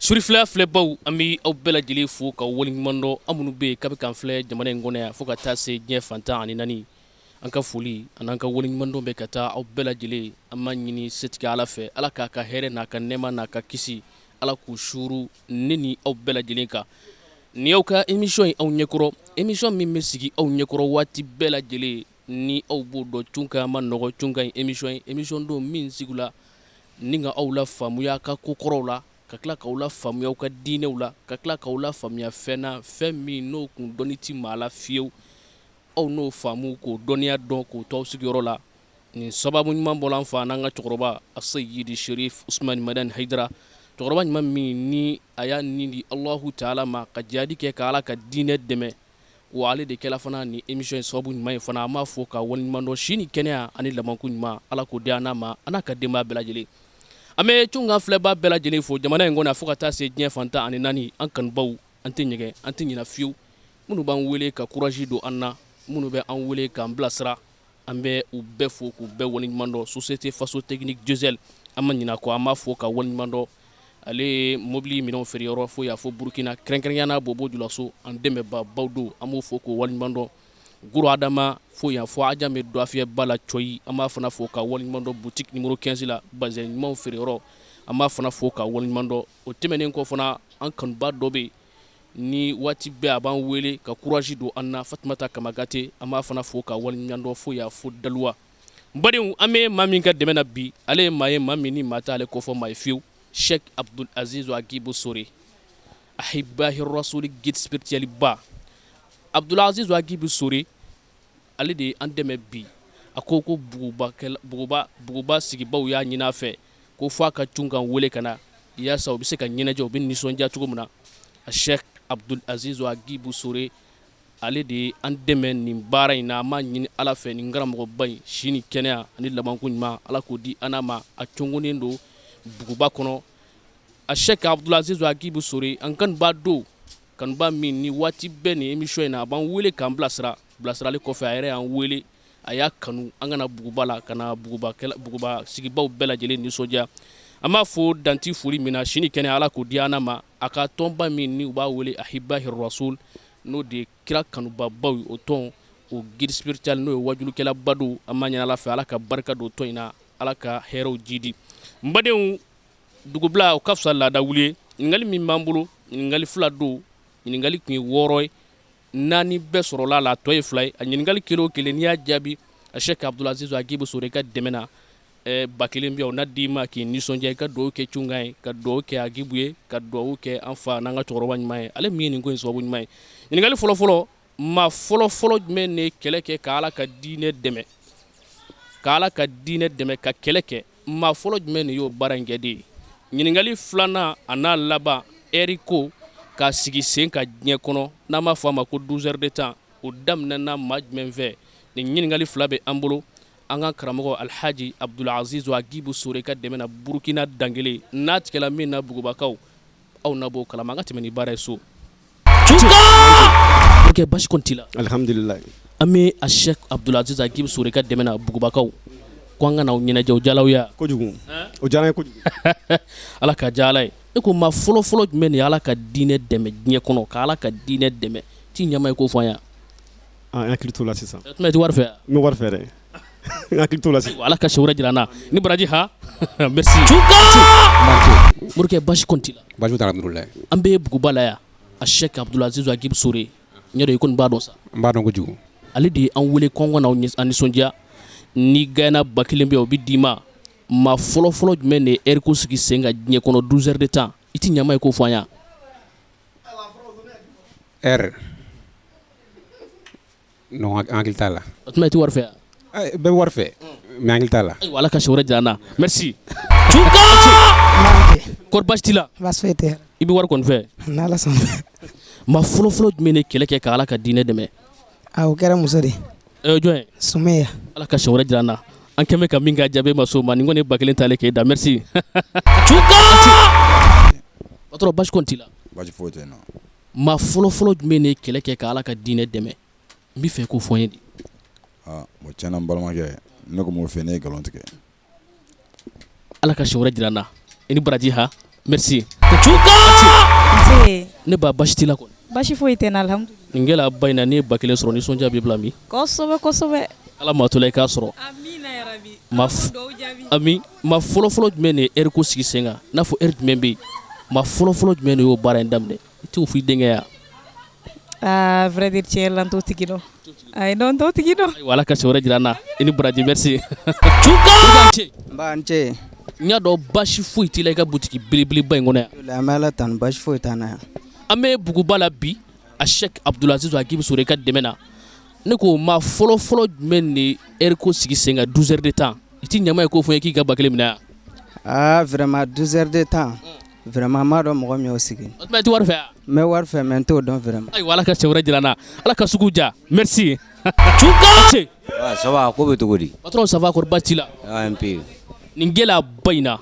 Surifila filɛbaw, an bɛ aw bɛɛ lajɛlen fo ka waleɲuman dɔn. Aw minnu bɛ yen k'a bɛ k'an filɛ jamana in kɔnɔ yan fo ka taa se diɲɛ fan 14, an ka foli ani an ka waleɲuman dɔn bɛ ka taa aw bɛɛ lajɛlen. An b'a ɲini setigi Ala fɛ, Ala k'a ka hɛrɛ n'a ka nɛɛma n'a ka kisi, Ala k'u suuru ne ni aw bɛɛ lajɛlen kan. Ni aw ka émission ye aw ɲɛkɔrɔ, émission min bɛ sigi aw ɲɛkɔrɔ waati bɛɛ lajɛlen, ni aw b'o dɔn, cunkan ma nɔgɔ, cunkan ye émission ye, émission don min sigila ni ka aw la faamuya ka ko kɔrɔw la, ka tila k'aw la faamuya aw ka diinɛw la, ka tila k'aw la faamuya fɛn na, fɛn min n'o kun dɔnni tɛ maa la fiyewu, aw n'o faamu k'o dɔnniya dɔn k'o to aw sigiyɔrɔ la. Nin sababu ɲuman bɔla an fa n'an ka cɛkɔrɔba Aseyidi Sherif Usumani Madani Hayidara, cɛkɔrɔba ɲuman min ni a y'a ni di Alahu taala ma ka jihadi kɛ ka Ala ka diinɛ dɛmɛ, wa ale de kɛla fana ni émission in sababu ɲuman ye fana. An b'a fo ka waleɲuman dɔn. Si ni kɛnɛya ani labanko ɲuman, Ala k'o di an n'a ma, an n'a ka denbaya bɛɛ lajɛlen. An bɛ cunkan filɛbaa bɛɛ lajɛlen fo jamana in kɔnɔ fo ka taa se diɲɛ fan 14. An kanubaw, an tɛ ɲɛgɛn, an tɛ ɲinɛ fiyewu. Minnu b'an wele ka courage don an na, minnu bɛ an wele k'an bilasira, an bɛ u bɛɛ fo k'u bɛɛ waleɲuman dɔn. Société Faso Technique Diesel, an ma ɲinɛ kɔ, an b'a fo ka waleɲuman dɔn. Ale ye mobili minɛnw feere yɔrɔ fo y'a fɔ Burukina, kɛrɛnkɛrɛnya na Bobo Julaso, an dɛmɛbaabaw don, an b'o fo k'o waleɲuman dɔn. Goro Adama fo yan fo Ajame Dɔfiyɛ ba la Cɔyi, an b'a fana fo ka waleɲuman dɔn. Boutique numéro 15 la, bazin ɲumanw feere yɔrɔ, an b'a fana fo ka waleɲuman dɔn. O tɛmɛnen kɔ fana, an kanuba dɔ bɛ yen ni waati bɛɛ a b'an wele ka courage don an na, Fatumata Kamagate, an b'a fana fo ka waleɲuman dɔn fo y'a fo Daluwa. N badenw, an bɛ maa min ka dɛmɛ na bi, ale ye maa ye, maa min ni maa t'ale kofɔ maa ye fiyewu, Sheikh Abdul Aziz Agibu Sore, Ahibahi Rasuli, guide spirituel ba Abdul Aziz Agibu Sore, ale de ye an dɛmɛ bi. A ko ko buguba sigibaw y'a ɲini a fɛ ko fo a ka cunkan wele ka na yaasa u bɛ se ka ɲɛnajɛ, u bɛ nisɔndiya cogo min na. A Sheikh Abdul Aziz Agibu Sore, ale de ye an dɛmɛ nin baara in na. An b'a ɲini Ala fɛ, nin karamɔgɔba in, si ni kɛnɛya ani labanko ɲuman, Ala k'o di an n'a ma. A cɔngɔnnen don buguba kɔnɔ. A Sheikh Abdul Aziz Agibu Sore, an kanuba don, kanuba min ni waati bɛɛ nin émission in na a b'an wele k'an bilasira. Bilasirali kɔfɛ, a yɛrɛ y'an wele, a y'a kanu an ka na buguba la, ka na buguba sigibaw bɛɛ lajɛlen nisɔndiya. An b'a fo danti foli min na, si ni kɛnɛya, Ala k'o di an n'a ma. A ka tɔnba min ni u b'a wele Ahibahi Rasul, n'o de ye kira kanubabaw ye, o tɔn, o guide spirituel, n'o ye wajulukɛlaba don, an b'a ɲini Ala fɛ, Ala ka barika don tɔn in na, Ala ka hɛrɛw jidi. N badenw, dugubila o ka fisa laada wuli ye. Ɲininkali min b'an bolo, ɲininkali fila don. Ɲininkali tun ye wɔɔrɔ ye, naani bɛɛ sɔrɔla a la, a tɔ ye fila ye. A ɲininkali kelen o kelen, n'i y'a jaabi, a Sheikh Abdulaziz Agibu Sore ka dɛmɛ na, 1000 bɛ yan, o na d'i ma k'i nisɔndiya, i ka dugawu kɛ cunkan ye, ka dugawu kɛ Agibu ye, ka dugawu kɛ an fa n'an ka cɛkɔrɔba ɲuman ye, ale min ye nin ko in sababu ɲuman ye. Ɲininkali fɔlɔfɔlɔ: maa fɔlɔfɔlɔ jumɛn de ye kɛlɛ kɛ ka Ala ka diinɛ dɛmɛ, ka Ala ka diinɛ dɛmɛ, ka kɛlɛ kɛ? Maa fɔlɔ jumɛn de y'o baara in kɛ de ye? Ɲininkali filanan a n'a laban: ɛri ko k'a sigi sen ka diɲɛ kɔnɔ, n'an b'a fɔ a ma ko 12 heures de temps, o daminɛna maa jumɛn fɛ? Nin ɲininkali fila bɛ an bolo an ka karamɔgɔ Alhaji Abdulaziz Agibu Sore ka dɛmɛ na Burukina Dangele. N'a tigɛla min na, bugubakaw, aw na b'o kalama. An ka tɛmɛ ni baara ye so. Ok, basi kɔni t'i la? Alhamdulillah. An bɛ a Sheikh Abdulaziz Agibu Sore ka dɛmɛ na bugubakaw ko an ka n'aw ɲɛnajɛ. O diyala aw ye? Kojugu, o diyara n ye kojugu. Ala ka diya Ala ye. E ko maa fɔlɔfɔlɔ jumɛn de ye Ala ka diinɛ dɛmɛ diɲɛ kɔnɔ, ka Ala ka diinɛ dɛmɛ? T'i ɲama ye k'o fɔ an ye. An hakili t'o la sisan. Tuma i tɛ wari fɛ? N bɛ wari fɛ dɛ, n hakili t'o la sisan. Ala ka siɲɛ wɛrɛ jira an na ni baraji. Ha, merci. Morikɛ, basi kɔni t'i la? Basi t'a la, alhamdulilayi. An bɛ buguba la yan, a Sheikh Abdulaziz Agibu Sore, n y'a dɔn i kɔni b'a dɔn sa. N b'a dɔn kojugu. Ale de ye an wele ko an ka n'aw nisɔndiya. Ni gagné 1000 bɛ yen, o bɛ d'i ma. Maa fɔlɔfɔlɔ jumɛn de ye heure ko sigi sen kan diɲɛ kɔnɔ, 12 heures de temps? I t'i ɲama ye k'o fɔ an ye? Heure non, an hakili t'a la. O tuma i tɛ wari fɛ? Bɛɛ bɛ wari fɛ, mais an hakili t'a la. Ayiwa, Ala ka siɲɛ wɛrɛ jira an na, merci. Kɔri baasi t'i la? Baasi foyi tɛ. I bɛ wari kɔni fɛ? N'Ala sɔnna. Maa fɔlɔfɔlɔ jumɛn de kɛlɛ kɛ ka Ala ka diinɛ dɛmɛ? A, o kɛra muso de. Jɔn ye? Sumeya. Ala ka siɲɛ wɛrɛ jira an na. An kɛn bɛ ka min kɛ, jaabi ma s'o ma. Nin kɔni ye 1000 talen k'e da, merci. Patron, baasi kɔni t'i la? Baasi foyi tɛ n na. Maa fɔlɔfɔlɔ jumɛn de ye kɛlɛ kɛ ka Ala ka diinɛ dɛmɛ? N bɛ fɛ k'o fɔ n ye de. Aa bon, tiɲɛna, n balimakɛ, ne ko m'o fɛ, ne ye nkalon tigɛ. Ala ka siɲɛ wɛrɛ jira an na, i ni baraji. Ha, merci. Ne ba, basi t'i la kɔni? Basi foyi tɛ n na, alhamdulilah. Nin gɛlɛyaba in na, n'i ye 1000 sɔrɔ, nisɔndiya b'i bila min? Kosɛbɛ kosɛbɛ. Ala ma to la i k'a sɔrɔ. Amina yarabi. Ma ami, ma fɔlɔfɔlɔ jumɛn de ye heure ko sigi sen kan? N'a fɔ heure jumɛn bɛ yen, ma fɔlɔfɔlɔ jumɛn de y'o baara in daminɛ? I t'o fɔ i denkɛ ya? Aa, vrai dire, tiɲɛ yɛrɛ la, n t'o tigi dɔn. Ayi non, n t'o tigi dɔn. Ayiwa, Ala ka siɲɛ wɛrɛ jira an na. I ni baraji, merci. Tuka ce. Nba, n ce. N y'a dɔn basi foyi t'i la i ka butigi belebeleba in kɔnɔ yan. An bɛ Ala tanu, basi foyi t'an na yan. An bɛ Buguba la bi, a Sɛki Abdulaziz Hakimu Sore ka dɛmɛ na. Ne ko, maa fɔlɔfɔlɔ jumɛn de heure ko sigi sen kan, 12 heures de temps? I ti ɲama ye k'o fɔ n ye k'i ka 1000 minɛ yan? Aa, vraiment, 12 heures de temps, vraiment, n m'a dɔn mɔgɔ min y'o sigi. O tuma, i ti wari fɛ yan? N bɛ wari fɛ, mais n t'o dɔn vraiment. Ayiwa, Ala ka siɲɛ wɛrɛ jira an na, Ala ka sugu ja, merci. Tuka ce. Ça va, ko bɛ cogo di? Patron, ça va? Kɔri baasi t'i la? Un peu. Nin gɛlɛyaba in na,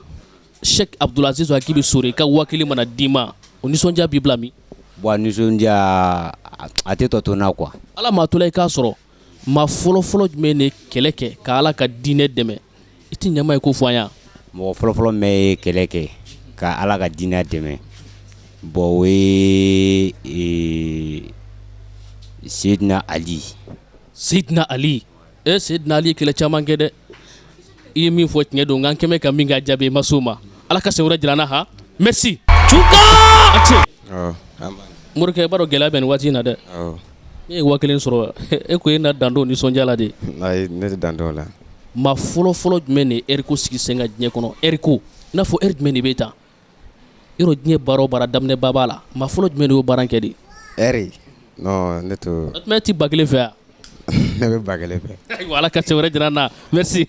Sɛki Abdulaziz Hakimu Sore ka 1000 mana d'i ma, o nisɔndiya b'i bila min? Bon, nisɔndiya, a tɛ tɔ to n na quoi. Ala maa to la i k'a sɔrɔ. Maa fɔlɔfɔlɔ jumɛn de kɛlɛ kɛ ka Ala ka diinɛ dɛmɛ? I ti ɲama ye k'o fɔ an yan? Mɔgɔ fɔlɔfɔlɔ min ye kɛlɛ kɛ ka Ala ka diinɛ dɛmɛ, bon, o ye Seydina Ali. Seydina Ali? E, Seydina Ali ye kɛlɛ caman kɛ dɛ. I ye min fɔ tiɲɛ don, nka n kɛmɛ ka min k'a jaabi, i ma s'o ma. Ala ka siɲɛ wɛrɛ jira an na. Han, merci. Tuka a ce. Morikɛ, i b'a dɔn gɛlɛya bɛ nin waati in na dɛ. Ne ye 1000 sɔrɔ, e ko e na dan don nisɔndiya la de? Ayi, ne tɛ dan dɔw la. Maa fɔlɔfɔlɔ jumɛn de ye heure ko sigi sen kan diɲɛ kɔnɔ? Heure ko, i n'a fɔ heure jumɛn de bɛ tan yɔrɔ? Diɲɛ baara o baara, daminɛba b'a la. Maa fɔlɔ jumɛn de y'o baara kɛ de? Heure? Non, ne t'o. O tuma, e ti 1000 fɛ yan? Ne bɛ 1000 fɛ. Ayiwa, Ala ka siɲɛ wɛrɛ jira an na, merci.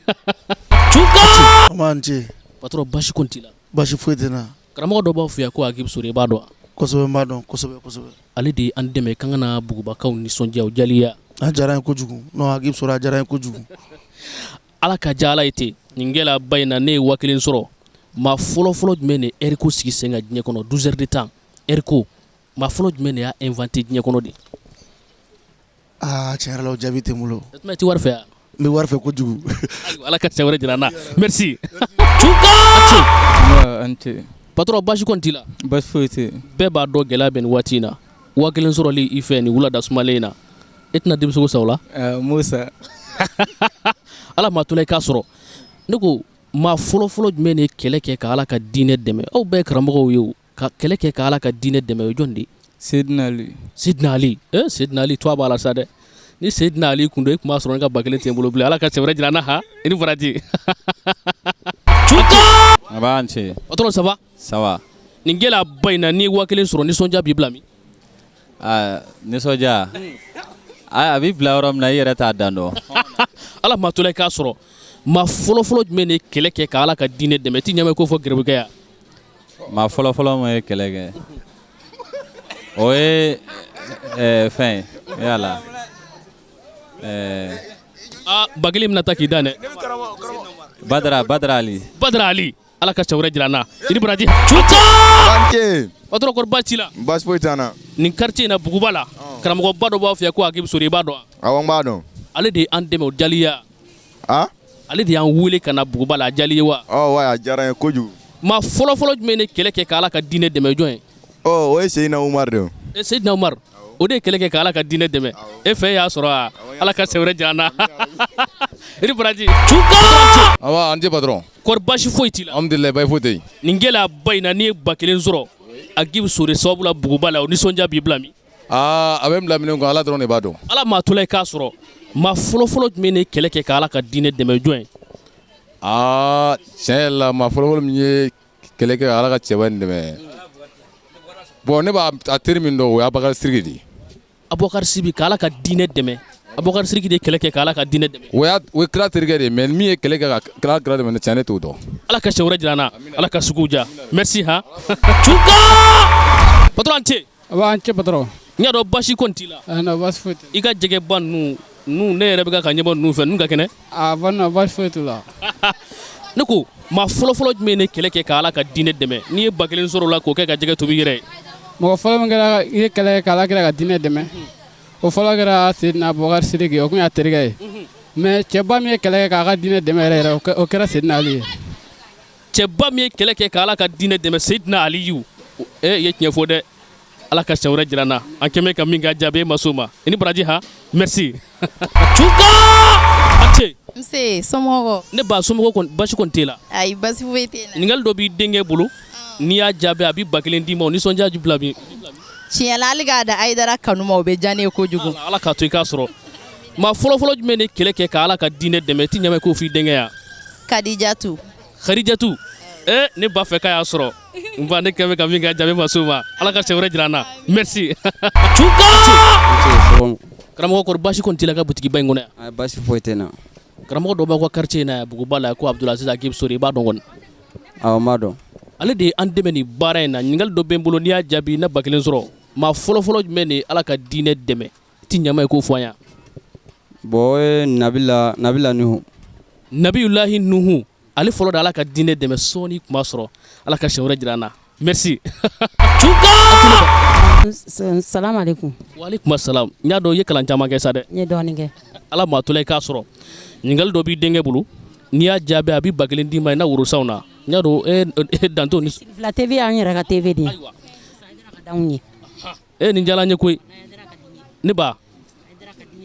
Tuka. An ce. Patron, basi kɔni t'i la? Basi foyi tɛ n na. Karamɔgɔ dɔ b'aw fɛ yan ko Hakimu Sore, i b'a dɔn wa? Kosɛbɛ, n b'a dɔn kosɛbɛ kosɛbɛ. Ale de ye an dɛmɛ k'an ka na Bugubakaw nisɔndiya. O jaliya? A diyara n ye kojugu. Non, Hakimu Sore, a diyara n ye kojugu. Ala ka diya Ala ye ten. Nin gɛlɛyaba in na, ne ye 1000 sɔrɔ, maa fɔlɔfɔlɔ jumɛn de heure ko sigi sen kan diɲɛ kɔnɔ, 12 heures de temps, heure ko, maa fɔlɔ jumɛn de y'a inventé diɲɛ kɔnɔ de? Aa, tiɲɛ yɛrɛ la, o jaabi tɛ n bolo. O tuma, i ti wari fɛ yan? N bɛ wari fɛ kojugu. Ayiwa, Ala ka siɲɛ wɛrɛ jira an na, merci. Tuka ce. An ce. Patron, basi kɔni t'i la? Basi foyi tɛ. Bɛɛ b'a dɔn gɛlɛya bɛ nin waati in na. 1000 sɔrɔli i fɛ nin wulada sumalen in na, e tɛna denmisɛnw sa o la? Musa. Ala maa to la i k'a sɔrɔ. Ne ko, maa fɔlɔfɔlɔ jumɛn de ye kɛlɛ kɛ ka Ala ka diinɛ dɛmɛ? Aw bɛɛ ye karamɔgɔw ye o. Ka kɛlɛ kɛ ka Ala ka diinɛ dɛmɛ, o ye jɔn de ye? Seydina Ali. Seydina Ali? Eh, Seydina Ali tɔgɔ b'a la sa dɛ. Ni Seydina Ali kun don, e tun b'a sɔrɔ ne ka 1000 tɛ n bolo bilen. Ala ka siɲɛ wɛrɛ jira an na. Han, i ni baraji. Tuka. A b'an ce. Patron, ça va? Ça va. Nin gɛlɛyaba in na, n'i ye 1000 sɔrɔ, nisɔndiya b'i bila min? Aa, nisɔndiya, a b'i bila yɔrɔ min na, i yɛrɛ t'a dan dɔn. Ala maa to la i k'a sɔrɔ. Maa fɔlɔfɔlɔ jumɛn de ye kɛlɛ kɛ ka Ala ka diinɛ dɛmɛ? I ti ɲɛma k'o fɔ gɛrɛbukɛ ya? Maa fɔlɔfɔlɔ min ye kɛlɛ kɛ, o ye fɛn ye yala Aa, 1000 bɛna taa k'i dan dɛ. Badara Ali. Badara Ali, Ala ka siɲɛ wɛrɛ jira an na, i ni baraji. Tuka. Patron, kɔri baasi t'i la? Baasi foyi t'an na. Nin quartier in na, Buguba la, karamɔgɔba dɔ b'aw fɛ yan ko Hakimu Sore, i b'a dɔn wa? Awɔ, n b'a dɔn. Ale de ye an dɛmɛ, o jaliya? A Ale de y'an wele ka na Buguba la, a jali ye wa? Ɔ wa, a diyara n ye kojugu. Maa fɔlɔfɔlɔ jumɛn de kɛlɛ kɛ ka Ala ka diinɛ dɛmɛ, jɔn ye? Ɔ, o ye Seydina Umar de ye. E, Seydina Umar, o de ye kɛlɛ kɛ ka Ala ka diinɛ dɛmɛ. E fɛ y'a sɔrɔ wa? Ala ka siɲɛ wɛrɛ jira an na, i ni baraji. Tuka. Awa, an ce patron. Kɔri baasi foyi t'i la? Alhamdulilayi, baasi foyi tɛ yen. Nin gɛlɛyaba in na, n'i ye 1000 sɔrɔ Hakimu Sore sababu la Buguba la, o nisɔndiya b'i bila min? Aa, a bɛ n bila minɛ kun, Ala dɔrɔn de b'a dɔn. Ala maa to la i k'a sɔrɔ. Maa fɔlɔfɔlɔ jumɛn de ye kɛlɛ kɛ ka Ala ka diinɛ dɛmɛ, jɔn ye? Aa, tiɲɛ yɛrɛ la, maa fɔlɔfɔlɔ min ye kɛlɛ kɛ ka Ala ka cɛba in dɛmɛ, bon, ne b'a a teri min dɔn, o ye Abubakar Siriki de ye. Abubakar Siriki ka Ala ka diinɛ dɛmɛ? Abubakar Siriki de ye kɛlɛ kɛ ka Ala ka diinɛ dɛmɛ? O ye kira terikɛ de ye, mais min ye kɛlɛ kɛ ka kira dɛmɛ, tiɲɛ, ne t'o dɔn. Ala ka siɲɛ wɛrɛ jira an na, Ala ka suguw diya, merci. Han, Tuka. Patron, an ce. An ce patron. N y'a dɔn basi kɔni t'i la? Non, basi foyi tɛ. I ka jɛgɛba ninnu ninnu, ne yɛrɛ bɛ ka ɲɛbɔ ninnu fɛ, ninnu ka kɛnɛ. A non, basi foyi t'u la. Ne ko, maa fɔlɔfɔlɔ jumɛn de kɛlɛ kɛ ka Ala ka diinɛ dɛmɛ, n'i ye 1000 sɔrɔ o la k'o kɛ ka jɛgɛ tobi i yɛrɛ ye? Mɔgɔ fɔlɔ min kɛra i ye kɛlɛ kɛ ka Ala kira ka diinɛ dɛmɛ, o fɔlɔ kɛra Seydina Abubakar Sidiki, o tun y'a terikɛ ye. Mais cɛba min ye kɛlɛ kɛ k'a ka diinɛ dɛmɛ yɛrɛ yɛrɛ, o kɛra Seydina Ali ye. Cɛba min ye kɛlɛ kɛ ka Ala ka diinɛ dɛmɛ, Seydina Aliyu. E, i ye tiɲɛ fɔ dɛ. Ala ka siɲɛ wɛrɛ jira an na. An kɛmɛ ka min ka jaabi e ma s'o ma. I ni baraji han. Merci. Tunka! A ce. Nse, somɔgɔw? Ne ba, somɔgɔw kɔni, basi kɔni t'e la? Ayi, basi foyi tɛ n na. Ɲininkali dɔ b'i denkɛ bolo. N'i y'a jaabi a bɛ 1000 d'i ma, o nisɔndiya ju bila min? Tiɲɛ la, hali k'a da Hayidara kanu ma, o bɛ diya ne ye kojugu. Ala k'a to i k'a sɔrɔ. Maa fɔlɔfɔlɔ jumɛn de kɛlɛ kɛ ka Ala ka diinɛ dɛmɛ? I tɛ ɲɛmɛ k'o f'i denkɛ ya? Kadijatu. Kadijatu. Eh, ne b'a fɛ k'a y'a sɔrɔ. N ba, ne kɛmɛ ka min ka jaabi ma s'o ma. Ala ka siɲɛ wɛrɛ jira an na. Merci. Tunka! Karamɔgɔ, kɔri basi kɔni t'i la ka butigiba in kɔnɔ yan? Ayi, basi foyi tɛ n na. Karamɔgɔ dɔ b'aw ka quartier in na yan, Buguba la, ko Abdulaziz Agib Sori, i b'a dɔn kɔni? Awɔ, n b'a dɔn. Ale de ye an dɛmɛ nin baara in na. Ɲininkali dɔ bɛ n bolo, n'i y'a jaabi i na 1000 sɔrɔ. Maa fɔlɔfɔlɔ jumɛn de ye Ala ka diinɛ dɛmɛ? I tɛ ɲama ye k'o fɔ an ye. Bon, o ye Nabila Nuhu. Nabiyulahi Nuhu, ale fɔlɔ de Ala ka diinɛ dɛmɛ. Sɔɔni kuma sɔrɔ, Ala ka siɲɛ wɛrɛ jira an na. Merci. Tunka! Salam aleykum. Waaleykum salam. N y'a dɔn i ye kalan caman kɛ sa dɛ. N ye dɔɔnin kɛ. Ala maa tola i k'a sɔrɔ. Ɲininkali dɔ b'i denkɛ bolo, n'i y'a jaabi a bɛ 1000 d'i ma i na worosanw na. N y'a dɔn e danto ni Fila TV y'an yɛrɛ ka TV de ye. Ayiwa. E nin diyara n ye koyi. Ne ba,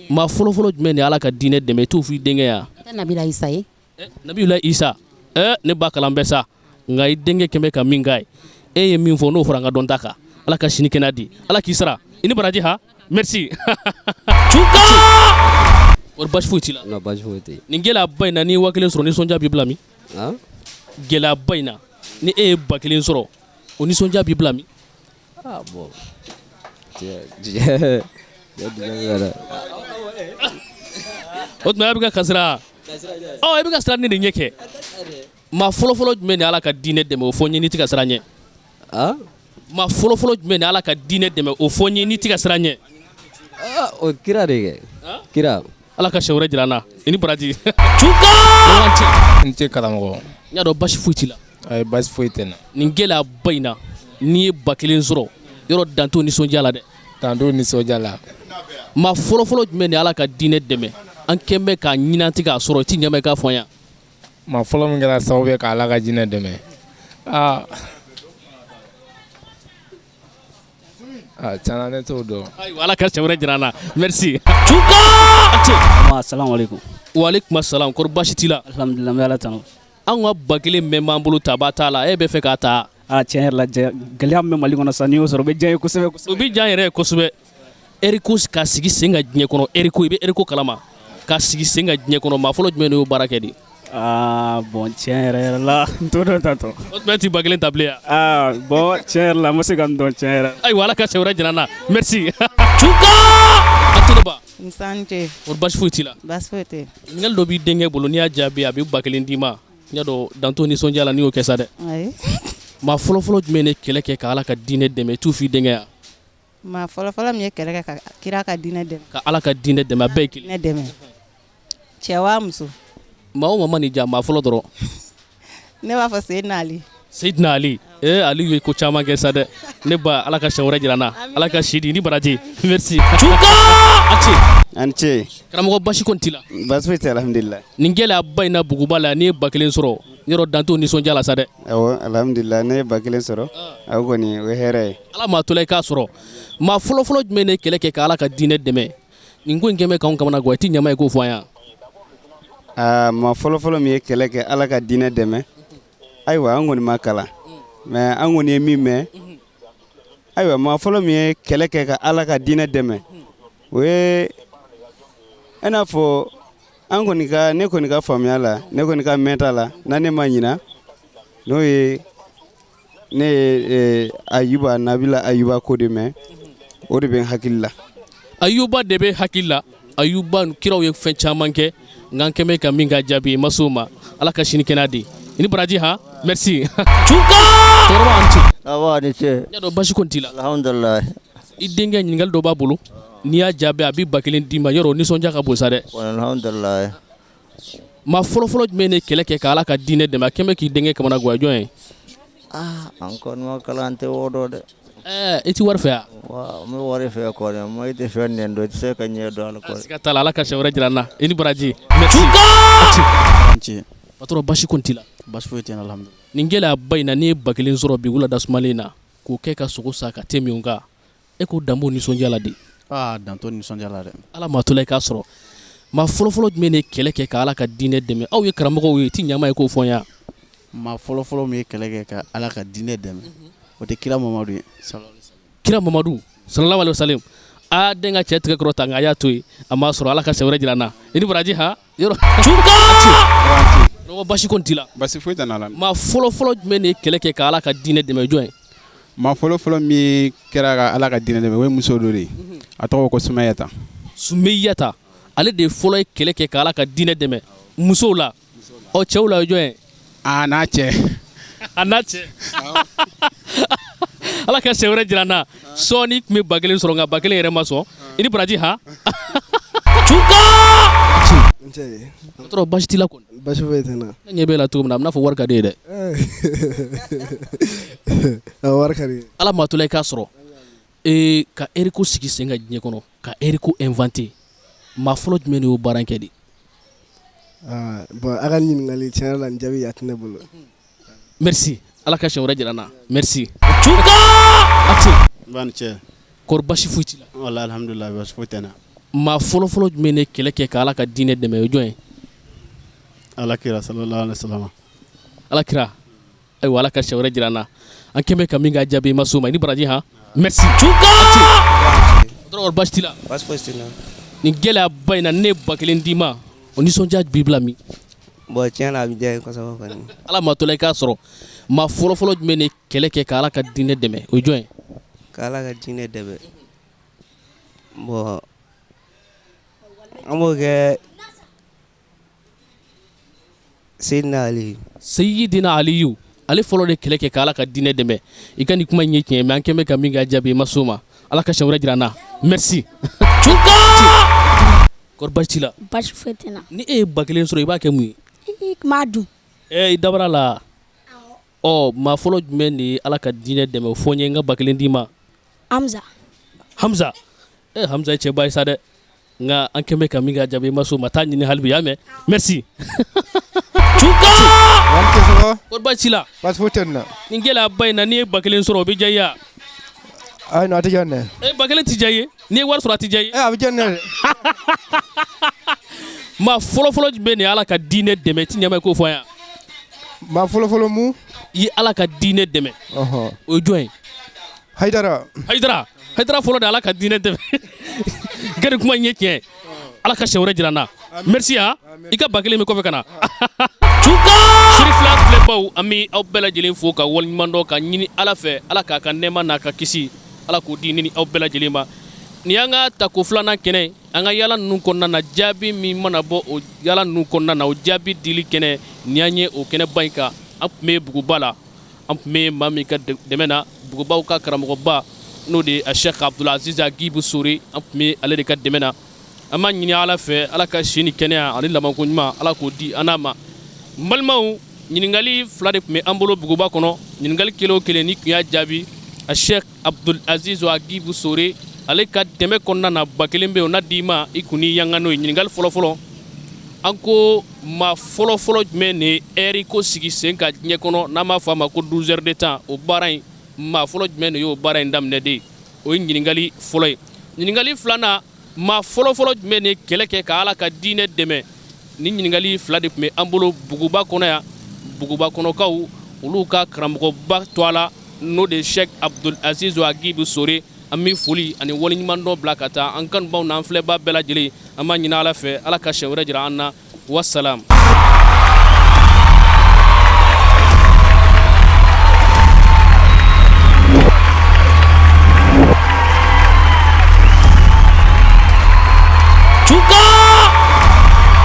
maa fɔlɔfɔlɔ jumɛn de Ala ka diinɛ dɛmɛ? I t'o fɔ i denkɛ ya? Tɛ Nabila Isa ye. Nabila Isa. Ne ba, kalan bɛ sa, nka i denkɛ kɛmɛ ka min k'a ye, e ye min fɔ n'o fɔra an ka dɔn ta kan. Ala ka sini kɛnɛya di, Ala k'i sara, i ni baraji ha. Merci. Tunka! Kɔri basi foyi t'i la? Non, basi foyi tɛ. Nin gɛlɛyaba in na, n'i ye 1000 sɔrɔ, nisɔndiya b'i bila min? Han? Gɛlɛyaba in na, ni e ye 1000 sɔrɔ, o nisɔndiya b'i bila min? Ah bon. O tuma e bɛ ka kasira ɔ, e bɛ ka siran ne de ɲɛ kɛ. Maa fɔlɔfɔlɔ jumɛn de Ala ka diinɛ dɛmɛ, o fɔ n ye n'i tɛ ka siran ɲɛ. Maa fɔlɔfɔlɔ jumɛn de Ala ka diinɛ dɛmɛ, o fɔ n ye n'i tɛ ka siran ɲɛ. O kira de kɛ, kira. Ala ka siɲɛ wɛrɛ jira an na, i ni baraji. N ce karamɔgɔ. N y'a dɔn basi foyi t'i la. Ayi, basi foyi tɛ n na. Nin gɛlɛyaba in na, n'i ye 1000 sɔrɔ, yɔrɔ dan t'o nisɔndiya la dɛ. Dan t'o nisɔndiya la. Maa fɔlɔfɔlɔ jumɛn de Ala ka diinɛ dɛmɛ? An kɛn bɛ k'a ɲini, an tɛ k'a sɔrɔ. I tɛ ɲɛma i k'a fɔ an ye. Maa fɔlɔ min kɛra sababu ye ka Ala ka diinɛ dɛmɛ, aa aa, tiɲɛ na ne t'o dɔn. Ayiwa, Ala ka siɲɛ wɛrɛ jira an na. Merci. Salamu aleykum. Waaleykum salam. Kɔri baasi t'i la? Alhamdulilah, n bɛ Ala tanu. An ka 1000 mɛn b'an bolo, tabaa t'a la, e bɛ fɛ k'a ta? Aa, tiɲɛ yɛrɛ la, gɛlɛya min bɛ Mali kɔnɔ sisan, n'i y'o sɔrɔ, o bɛ diya n ye kosɛbɛ. O bɛ diya n yɛrɛ ye kosɛbɛ. Eriko ka sigi sen kan diɲɛ kɔnɔ, eriko, i bɛ eriko kalama, ka sigi sen kan diɲɛ kɔnɔ, maa fɔlɔ jumɛn de y'o baara kɛ de? Aa bon, tiɲɛ yɛrɛ yɛrɛ la, n t'o dɔn tantɔ. O tuma e tɛ 1000 ta bilen yan? Aa bon, tiɲɛ yɛrɛ la, n ma se ka n dɔn tiɲɛ yɛrɛ. Ayiwa, Ala ka siɲɛ wɛrɛ jira an na. Merci. Tunka! A tɛ ne ba. Nse a ni ce. Kɔri baasi foyi t'i la? Baasi foyi tɛ. Ɲininkali dɔ b'i denkɛ bolo, n'i y'a jaabi a bɛ 1000 d'i ma. N y'a dɔn dan t'o nisɔndiya la n'i y'o kɛ sa dɛ. Ayi. Maa fɔlɔfɔlɔ jumɛn de kɛlɛ kɛ ka Ala ka diinɛ dɛmɛ? I t'o f'i denkɛ ya? Maa fɔlɔfɔlɔ min ye kɛlɛ kɛ ka kira ka diinɛ dɛmɛ. Ka Ala ka diinɛ dɛmɛ, a bɛɛ ye kelen. Diinɛ dɛmɛ. Cɛ wa muso? Maa o maa ma n'i diya, maa fɔlɔ dɔrɔn. Ne b'a fɔ Seydina Ali. Seydina Ali. Ee, Ali ye ko caman kɛ sa dɛ. Ne ba, Ala ka siɲɛ wɛrɛ jira an na. Ala ka si di ni baraji. Merci. Tunka! A ce. A ni ce. Karamɔgɔ, basi kɔni t'i la? Baasi foyi tɛ, alhamdulilah. Nin gɛlɛyaba in na Buguba la, n'i ye 1000 sɔrɔ, yɔrɔ dan t'o nisɔndiya la sa dɛ. Awɔ, alhamdulilah, ne ye 1000 sɔrɔ, o kɔni o ye hɛrɛ ye. Ala m'a to la i k'a sɔrɔ. Maa fɔlɔfɔlɔ jumɛn de ye kɛlɛ kɛ ka Ala ka diinɛ dɛmɛ? Nin ko in kɛn bɛ k'anw kamana gan, i tɛ ɲama ye k'o fɔ an ye. Aa, maa fɔlɔfɔlɔ min ye kɛlɛ kɛ Ala ka diinɛ dɛmɛ, ayiwa, an kɔni ma kalan, mais an kɔni ye min mɛn, ayiwa, maa fɔlɔ min ye kɛlɛ kɛ ka Ala ka diinɛ dɛmɛ, o ye i n'a fɔ an kɔni ka, ne kɔni ka faamuya la, ne kɔni ka mɛnta la, na ne ma ɲina, n'o ye ne ye Ayuba, Nabila Ayuba ko de mɛn, o de bɛ n hakili la. Ayuba de bɛ hakili la. Ayuba, kiraw ye fɛn caman kɛ, nka an kɛmɛ ka min ka jaabi i ma s'o ma. Ala ka sini kɛnɛya di, i ni baraji han. Merci. Tunka! Cɛkɔrɔba, a ni ce. Awa, a ni ce. N y'a dɔn basi kɔni t'i la. Alhamdulilayi. I denkɛ, ɲininkali dɔ b'a bolo, n'i y'a jaabi a bɛ 1000 d'i ma. Yɔrɔ o nisɔndiya ka bon sa dɛ. Alhamdulilayi. Maa fɔlɔfɔlɔ jumɛn de kɛlɛ kɛ ka Ala ka diinɛ dɛmɛ? A kɛmɛ k'i denkɛ kamana gan, jɔn ye? Aa, an kɔni ma kalan, tɛ o dɔn dɛ. Ɛɛ, i tɛ wari fɛ yan? Wa n bɛ wari fɛ kɔni, mais i tɛ fɛn nin dɔn, i tɛ se ka ɲɛ dɔn a la kɔni. Siga t'a la, Ala ka siɲɛ wɛrɛ jira an na, i ni baraji. Merci. Ce. Patron, basi kɔni t'i la? Basi foyi tɛ n na, alhamdulilah. Nin gɛlɛyaba in na, n'i ye 1000 sɔrɔ bi wulada sumalen na k'o kɛ ka sogo san ka te min o kan. E ko dan b'o nisɔndiya la de. Aa, dan t'o nisɔndiya la dɛ. Ala maa to la i k'a sɔrɔ. Maa fɔlɔfɔlɔ jumɛn de kɛlɛ kɛ ka Ala ka diinɛ dɛmɛ? Aw ye karamɔgɔw ye, i ti ɲama ye k'o fɔ n ye. Maa fɔlɔfɔlɔ min ye kɛlɛ kɛ ka Ala ka diinɛ dɛmɛ, o tɛ kira Mamadu ye. Kira Mamadu sallallahu alaihi wasallam. Aa, den ka cɛ tigɛ kɔrɔ ta, nka a y'a to yen, a m'a sɔrɔ. Ala ka siɲɛ wɛrɛ jira an na. I ni baraji. Ha, yɔrɔ karamɔgɔ, basi kɔni t'i la? Basi foyi tɛ n na. Maa fɔlɔfɔlɔ jumɛn de ye kɛlɛ kɛ ka Ala ka diinɛ dɛmɛ, jɔn ye? Maa fɔlɔfɔlɔ min kɛra ka Ala ka diinɛ dɛmɛ, o ye muso dɔ de ye, a tɔgɔ ko Sumayata. Sumayata, ale de fɔlɔ ye kɛlɛ kɛ ka Ala ka diinɛ dɛmɛ musow la. Ɔ, cɛw la, o ye jɔn ye? A n'a cɛ. A n'a cɛ. Ala ka siɲɛ wɛrɛ jira an na. Sɔɔni tun bɛ 1000 sɔrɔ, nka 1000 yɛrɛ ma sɔn. I ni baraji. Ha, tɔrɔ basi t'i la kɔni? Basi foyi tɛ n na. Ne ɲɛ b'e la cogo min na, a bɛ n'a fɔ wari ka di e ye dɛ. A wari ka di. Ala maa to la i k'a sɔrɔ. Ee, ka heure ko sigi sen kan diɲɛ kɔnɔ, ka heure ko inventé, maa fɔlɔ jumɛn de y'o baara in kɛ de? Aa bon, a ka ɲininkali, tiɲɛ yɛrɛ la, nin jaabi a tɛ ne bolo. Merci, Ala ka siɲɛ wɛrɛ jira an na. Merci. N ba ni cɛ. Kɔri basi foyi t'i la? Walahi, alhamdulilayi, basi foyi tɛ n na. Maa fɔlɔfɔlɔ jumɛn de kɛlɛ kɛ ka Ala ka diinɛ dɛmɛ, o ye jɔn ye? Ala kira sallallahu alaihi wasallam. Ala kira. Ayiwa, Ala ka siɲɛ wɛrɛ jira an na. An kɛmɛ ka min ka jaabi i ma s'o ma. I ni baraji. Han, merci. Dɔrɔn basi t'i la? Basi foyi tɛ n na. Nin gɛlɛyaba in na, ne ye 1000 d'i ma, o nisɔndiya b'i bila min? Bon, tiɲɛ na, a bɛ diya n ye kosɛbɛ kɔni. Ala maa to la i k'a sɔrɔ. Maa fɔlɔfɔlɔ jumɛn de kɛlɛ kɛ ka Ala ka diinɛ dɛmɛ, o ye jɔn ye? Ka Ala ka diinɛ dɛmɛ, bon, an b'o kɛ Seyidina Ali. Seyidina Aliyu, ale fɔlɔ de kɛlɛ kɛ ka Ala ka diinɛ dɛmɛ. I ka nin kuma in ye tiɲɛ, mais an kɛmɛ ka min ka jaabi i ma s'o ma. Ala ka siɲɛ wɛrɛ jira an na. Merci. Kɔri basi t'i la? Basi foyi tɛ n na. Ni e ye 1000 sɔrɔ, i b'a kɛ mun ye? I m'a dun. I dabara la. Ɔ, maa fɔlɔ jumɛn de ye Ala ka diinɛ dɛmɛ, o fɔ n ye, n ka 1000 d'i ma. Hamza. Hamza. Hamza ye cɛba ye sa dɛ, nka an kɛmɛ ka min ka jaabi i ma s'o ma. Taa ɲini hali bi y'a mɛn. Merci. Kɔri basi t'i la? Basi foyi tɛ n na. Nin gɛlɛyaba in na, n'i ye 1000 sɔrɔ, o bɛ diya i ye wa? Ayi, non, a tɛ diya ne ye. 1000 tɛ diya i ye? N'i ye wari sɔrɔ, a tɛ diya i ye? A bɛ diya ne ye. Maa fɔlɔfɔlɔ jumɛn de ye Ala ka diinɛ dɛmɛ? I ti ɲɛ ma i k'o fɔ an ye. Maa fɔlɔfɔlɔ mun i ye Ala ka diinɛ dɛmɛ, o ye jɔn ye? Hayidara. Hayidara. Hayidara fɔlɔ de Ala ka diinɛ dɛmɛ. Gari, kuma in ye tiɲɛ. Ala ka siɲɛ wɛrɛ jira an na. Merci. Ha, i ka 1000 min kɔfɛ ka na. Siri fila filɛbaw, an bɛ aw bɛɛ lajɛlen fo ka waleɲuman dɔn, ka ɲini Ala fɛ, Ala k'a ka nɛɛma n'a ka kisi, Ala k'o di ni aw bɛɛ lajɛlen ma. Nin y'an ka tako filanan kɛnɛ. An ka yala ninnu kɔnɔna na, jaabi min mana bɔ o yala ninnu kɔnɔna na, o jaabi dili kɛnɛ nin y'an ye o kɛnɛba in kan. An tun bɛ Buguba la, an tun bɛ maa min ka dɛmɛ na, Bugubaw ka karamɔgɔba, n'o de ye a Cheikh Abdulaziz Agibu Sore, an tun bɛ ale de ka dɛmɛ na. An b'a ɲini Ala fɛ, Ala ka si ni kɛnɛya ani labanko ɲuman, Ala k'o di an n'a ma. N balimaw, ɲininkali fila de tun bɛ an bolo Buguba kɔnɔ. Ɲininkali kelen o kelen, ni tun y'a jaabi, a Cheikh Abdul Aziz Agibu Sore ale ka dɛmɛ kɔnɔna na, 1000 bɛ yen, o na d'i ma, i kun ni yanga n'o ye. Ɲininkali fɔlɔfɔlɔ, an ko maa fɔlɔfɔlɔ jumɛn de ye heure ko sigi sen kan diɲɛ kɔnɔ, n'an b'a fɔ a ma ko 12 heures de temps? O baara in, maa fɔlɔ jumɛn de y'o baara in daminɛ de? O ye ɲininkali fɔlɔ ye. Ɲininkali filanan, maa fɔlɔfɔlɔ jumɛn de kɛlɛ kɛ ka Ala ka diinɛ dɛmɛ? Ni ɲininkali fila de tun bɛ an bolo Buguba kɔnɔ yan. Buguba kɔnɔkaw, olu ka karamɔgɔba to la, n'o de ye Cheikh Abdul Aziz Agibu Sore. An bɛ foli ani waleɲumandɔn bila ka taa an kanubaw n'an filɛbaa bɛɛ lajɛlen. An b'a ɲini Ala fɛ, Ala ka siɲɛ wɛrɛ jira an na. Wasalam.